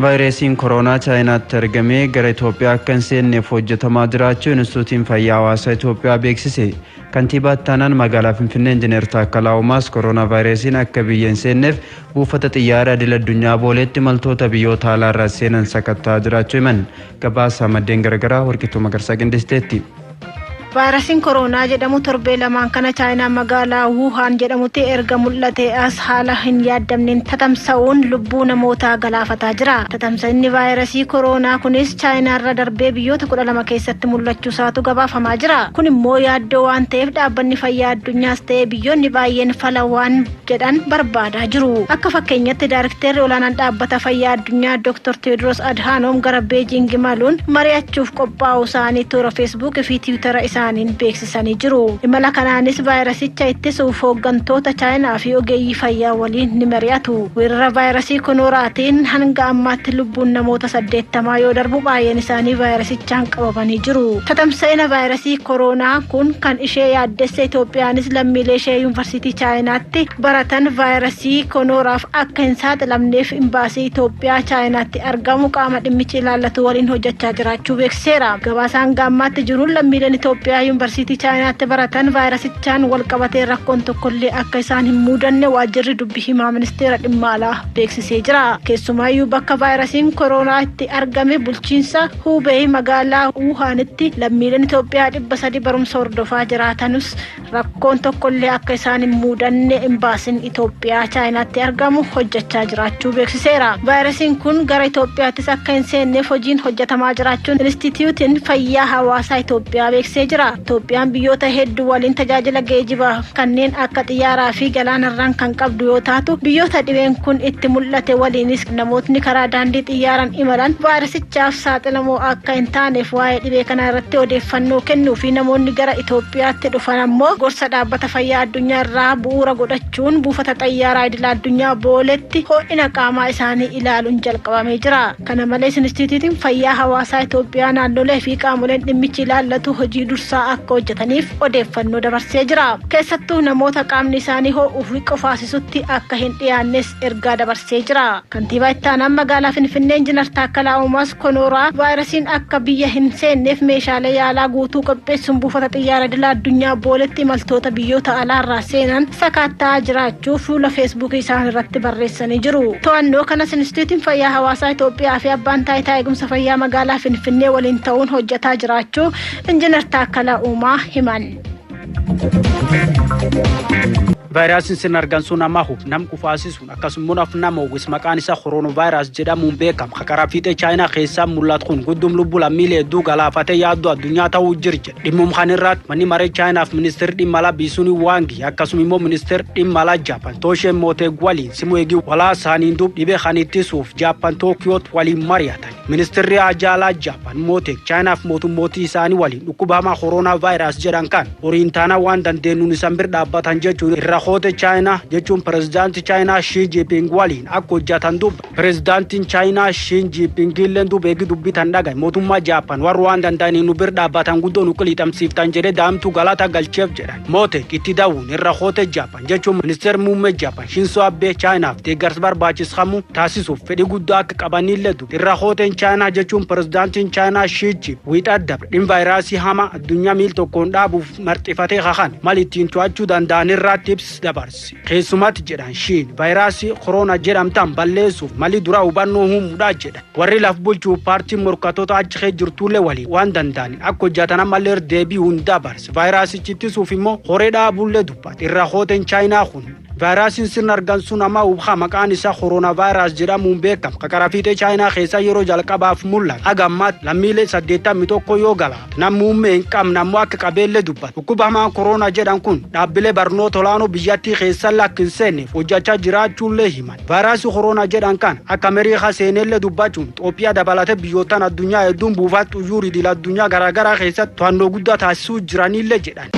Vaayirasiin koronaa Chaayinaatti argamee gara Itoophiyaa akka hin seenneef hojjetamaa jiraachuu Inistituutiin Fayyaa Hawaasaa Itoophiyaa beeksise. Kantiibaa Ittaanaan magaalaa Finfinnee Injiinar Taakkalaa Uumaas koronaa vaayirasiin akka biyya hin seenneef buufata xiyyaara idil addunyaa Booleetti imaltoota biyyoota alaarraa seenan sakatta'aa jiraachuu himan. Gabaasa maddeen garaagaraa Warqituu Magarsaa qindeessiteetti. Vaayirasiin koronaa jedhamu torbee lamaan kana Chaayinaa magaalaa Wuhaan jedhamutti erga mul'ate as haala hin yaaddamneen tatamsa'uun lubbuu namootaa galaafataa jira. Tatamsa'inni vaayirasii koronaa kunis Chaayinaarra darbee biyyoota 12 keessatti mul'achuu isaatu gabaafamaa jira. Kun immoo yaaddoo waan ta'eef dhaabbanni fayyaa addunyaas ta'ee biyyoonni baay'een fala waan jedhan barbaadaa jiru. Akka fakkeenyatti daarikteerri olaanaan dhaabbata fayyaa addunyaa Dr. Teediroos Adhaanoom gara Beejiing imaluun mari'achuuf qophaa'uu isaanii toora Feesbuuk fi Tiwutara isaaniin beeksisanii jiru. Imala kanaanis vaayirasicha ittisuuf hooggantoota Chaayinaa fi ogeeyyii fayyaa waliin ni mari'atu. Weerara vaayirasii koronaatiin hanga ammaatti lubbuun namoota 80 yoo darbu baay'een isaanii vaayirasichaan qabamanii jiru. Tatamsa'ina vaayirasii koronaa kun kan ishee yaaddesse Itoophiyaanis lammiilee ishee yuunivarsiitii Chaayinaatti baratan vaayirasii koronaaf akka hin saaxilamneef imbaasii Itoophiyaa Chaayinaatti argamu qaama dhimmichi ilaallatu waliin hojjechaa jiraachuu beeksiseera. Gabaasaan hanga ammaatti jiruun lammiileen Itoophiyaa yuunivarsiitii Chaayinaatti baratan vaayirasichaan wal qabatee rakkoon tokkollee akka isaan hin mudanne waajjirri dubbii himaa ministeera dhimma alaa beeksisee jira. Keessumaayyuu bakka vaayirasiin koronaa itti argame bulchiinsa Hubei magaalaa Wuhaanitti lammiileen Itoophiyaa 300 barumsa hordofaa jiraatanus rakkoon tokkollee akka isaan hin mudanne imbaasiin Itoophiyaa Chaayinaatti argamu hojjechaa jiraachuu beeksiseera. Vaayirasiin kun gara Itoophiyaattis akka hin seenneef hojiin hojjetamaa jiraachuun Inistituutiin Fayyaa Hawaasaa Itoophiyaa beeksisee jira. Itoophiyaan biyyoota hedduu waliin tajaajila geejjibaa kanneen akka xiyyaaraa fi galaanarraan kan qabdu yoo taatu biyyoota dhibeen kun itti mul'ate waliinis namootni karaa daandii xiyyaaraan imalan vaayirasichaaf saaxilamoo akka hin taaneef waa'ee dhibee kana irratti odeeffannoo kennuu fi namoonni gara Itoophiyaatti dhufan ammoo gorsa dhaabbata fayyaa addunyaa irraa bu'uura godhachuun buufata xiyyaaraa idil addunyaa Booleetti ho'ina qaamaa isaanii ilaaluun jalqabamee jira. Kana malees Inistituutiin Fayyaa Hawaasaa Itoophiyaa naannolee fi qaamoleen dhimmichi ilaallatu hojii dursaa akka hojjetaniif odeeffannoo dabarsee jira. Keessattuu namoota qaamni isaanii ho'uu fi qofaasisutti akka hin dhiyaannes ergaa dabarsee jira. Kantiibaa Ittaanaan magaalaa Finfinnee Injiinar Taakkalaa Uumaas koronaa vaayirasiin akka biyya hin seenneef meeshaalee yaalaa guutuu qopheessuun buufata xiyyaara idil addunyaa Booleetti imaltoota biyyoota alaarraa seenan sakatta'aa jiraachuu fuula Feesbuukii isaan irratti barreessanii jiru. To'annoo kanas Inistituutiin Fayyaa Hawaasaa Itoophiyaa fi Abbaan Taayitaa Eegumsa Fayyaa magaalaa Finfinnee waliin ta'uun hojjetaa jiraachuu Injiinar Taakkalaa Uumaa himan. Vaayirasiin sirna argansuu namaa hubu nam kufaasisuun akkasumas nama uwwis maqaan isaa koronavaayirasi jedhamuun beekama. Karaa fiixee Chaayinaa keessaa mul'atu kun guddum lubbuu lammiilee hedduu galaafatee yaaddoo addunyaa ta'uu jira jedha. Dhimmuma kana irratti manni maree Chaayinaaf ministeerri dhimma alaa Biisuun Waangi akkasuma immoo ministeerri dhimma alaa Jaapan Tooshee Mooteeg waliin simuu eegii walaa isaaniin duub dhibee kan ittisuuf Jaapan Tookiyoot waliin mari'atan. Ministeerri haajaa alaa Jaapan Mooteeg Chaayinaaf mootummootii isaanii waliin dhukkuba hamaa koronavaayirasi jedhan kan horiin taanaa waan dandeenyuun isaan bira dhaabbatan jechuun irra hoote Chaayinaa jechuun pirezidaantii Chaayinaa Shii Jinping waliin akka hojjetan dubba. Pirezidaantiin Chaayinaa Shii Jinping illee dubba eegi dubbitan dhagaye mootummaa Jaapan warra waan danda'aniin nu bira dhaabbatan guddoo nu qiliixamsiiftan jedhee daamtuu galata galcheef jedhan. Mooteeg itti dawuun irra hoote Jaapan jechuun ministeerri muummee Jaapan Shinzo Abe Chaayinaaf deeggarsa barbaachisamu taasisuuf fedhii guddaa akka qabanillee dubba. Irra hooteen Chaayinaa jechuun pirezidaantiin Chaayinaa Shii Jinping wiixaa dabre dhimma vaayirasii hamaa addunyaa miil tokkoon dhaabuuf marxifatee kakan mal ittiin to'achuu danda'an irratti ibsa dabarse. Keessumatti jedhan Shiin vaayirasii koronaa jedhamtan balleessuuf mali dura hubannoo uumuudha jedhan. Warri laf bulchuu paartiin morkattoota achi keessa jirtullee waliin waan danda'aniin akka hojjetan ammallee deebi'uun dabarse. Vaayirasichi ittisuuf immoo horee dhaabullee dubbate. Irra hooteen Chaayinaa kun vaayirasiin sirna argansuu namaa hubaa maqaan isaa koronavaayirasi jedhamuun beekama. Karaa fiixee Chaayinaa keessa yeroo jalqabaaf mul'ate. Haga ammaatti lammiilee 81 yoo galaafate. Namni muummee hin qabne ammoo akka qabeellee dubbate. Dhukkuba hamaan koronaa jedhan kun dhaabbilee barnoota olaanoo biyyattii keessa akka hin seenneef hojjechaa jiraachuullee himan. Vaayirasii koronaa jedhan kan akka Ameerikaa seenellee dubbachuun Itoophiyaa dabalatee biyyoottan addunyaa hedduun buufata xiyyaara idil addunyaa garaagaraa keessatti to'annoo guddaa taasisuu jiranillee jedhan.